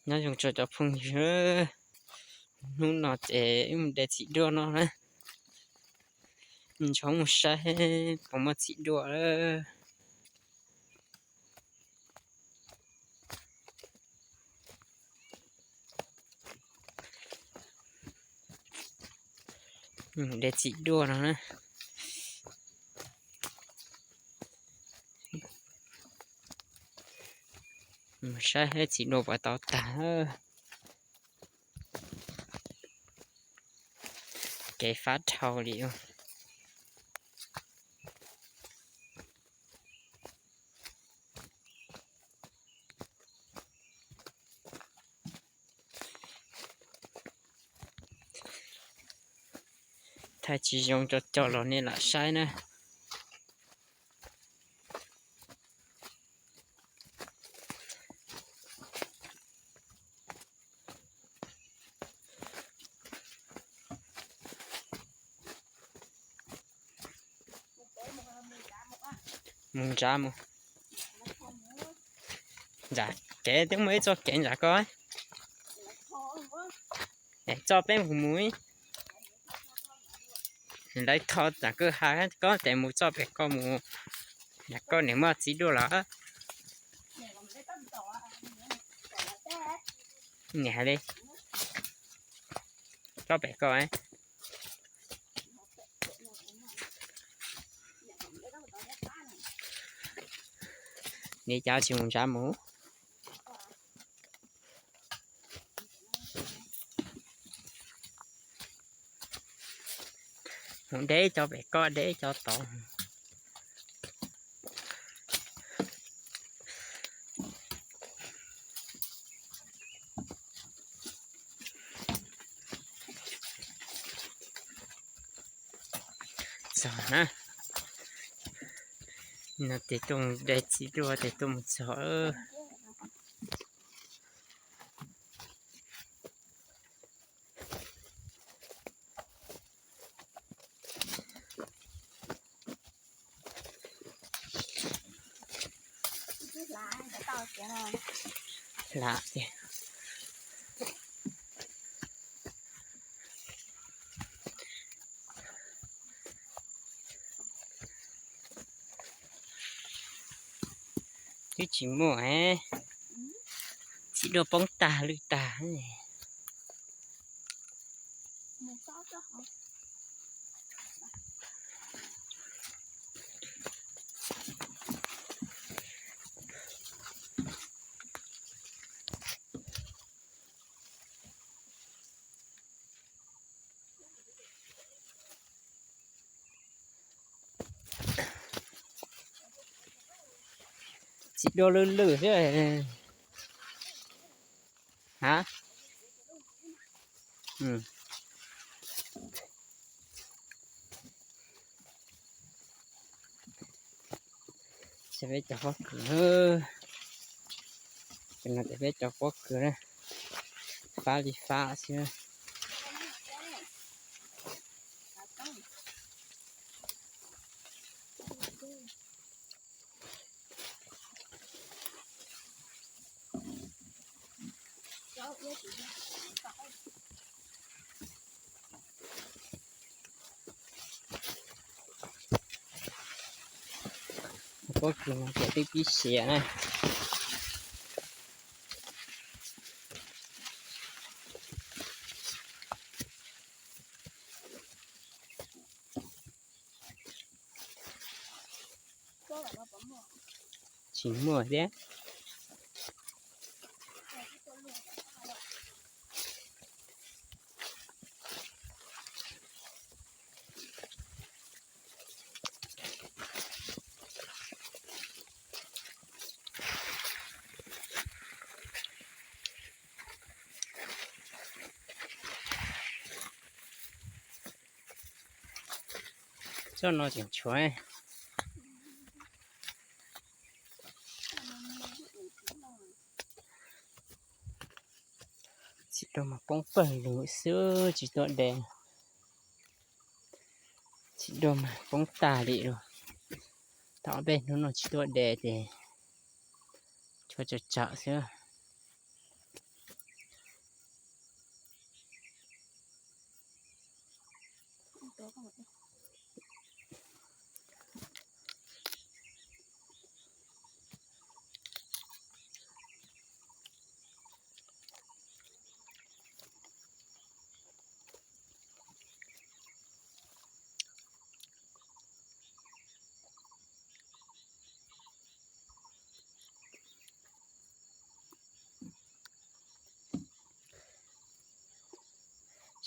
Nyob zoo tso cov phooj ywg, hnub no ces wb mus de txiv duaj no na. Ntshe mus saib puas muaj txiv duaj lawm. De txiv duaj no na. Mus saib txiv duaj puas tau tag. Kev fab dhau li. Thaij tsis zoo rau cov los nej lam saib na. Mus ntsav mus. Ntsav kev twb muaj ib txoj kev ntsav koj. Txoj peb mus mus. Lawv tho tam kwj ha koj tes mus txoj pem koj mus. Koj niam muaj txiv duaj los. Niam hais li. Txoj pem koj. Li cas tsis mus ntsav mus. Mus deb cov pem koj deb cov tod. Txog na. No tes tuaj mus de txiv duaj tes tuaj mus txog. Lam tiag. Twb tsis muaj, txiv duaj poob tag lwj tag. Txiv duaj lwj lwj thiab. Ha? Peb cov pob kws, peb cov pob kws na, fab li fab xwb. Pob kws no ces twb pib siav na. Tsis muaj thiab. Txoj no tseem tshuav. Txiv duaj mas poob pawg lug xwb tsis tuaj de. Txiv duaj mas poob tag li lawm. Thaum ob peb hnub no tsis tuaj de ces tshuav tsawm tsawm xwb.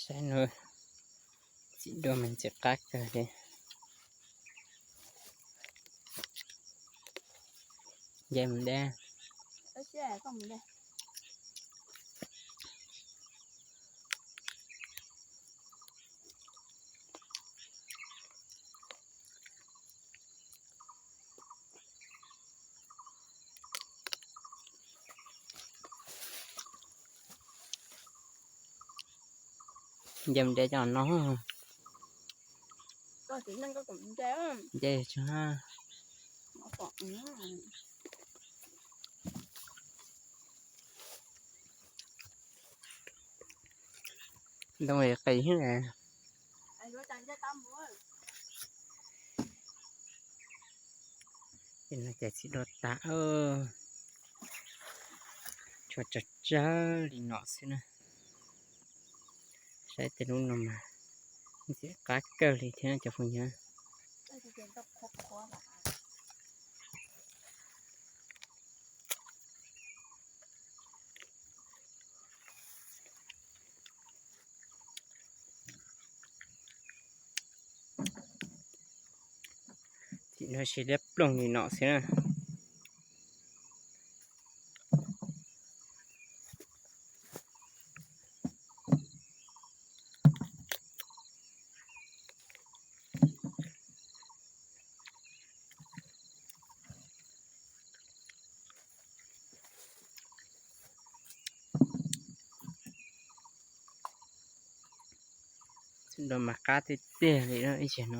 Saib no, txiv duaj mas ntxim qab kawg li. Nce mus de. Nce mus de cov no. Nce tso. Ntoo qis xwb. Ces no ces txiv duaj tas, tshuav tsawg tsawg li no xwb na. Saib tej lub no mas ntxim qab kawg li thiab cov phooj ywg. Txiv no sis liab ploog li no xwb na. Txiv duaj mas qab tiag tiag li ib txhia no.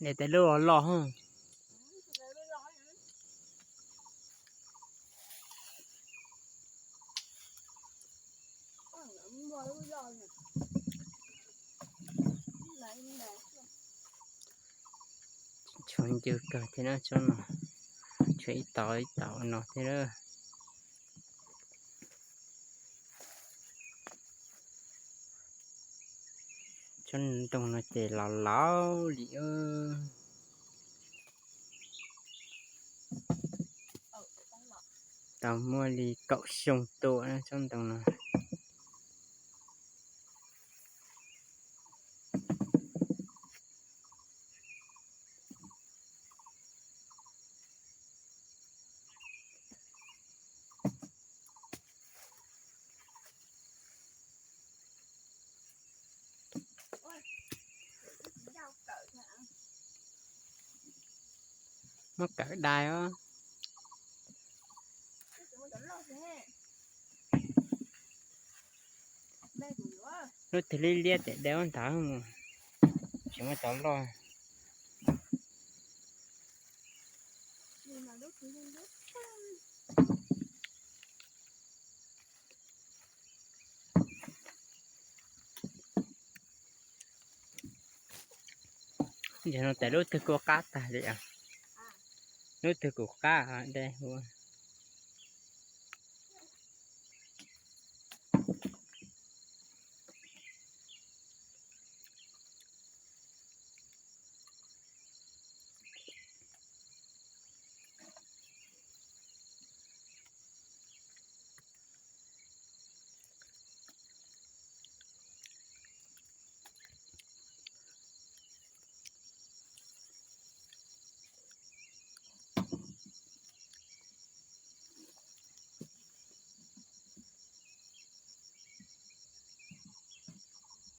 De tej lub loj loj. Tshuav ncw kawg thiab na tsob no, tshuav ib tauv ib tauv no thiab. Tsob ntoo no ces laus laus li. Tau muaj li kaum xyoo tuaj tsob ntoo no. Muab kawm dai os. Lub twg liab liab tes de ua ntawd mus, tsis muaj cov loj. Ntawm no tes lub twg kuj qab tag li. Lub twg kuj qab de ua.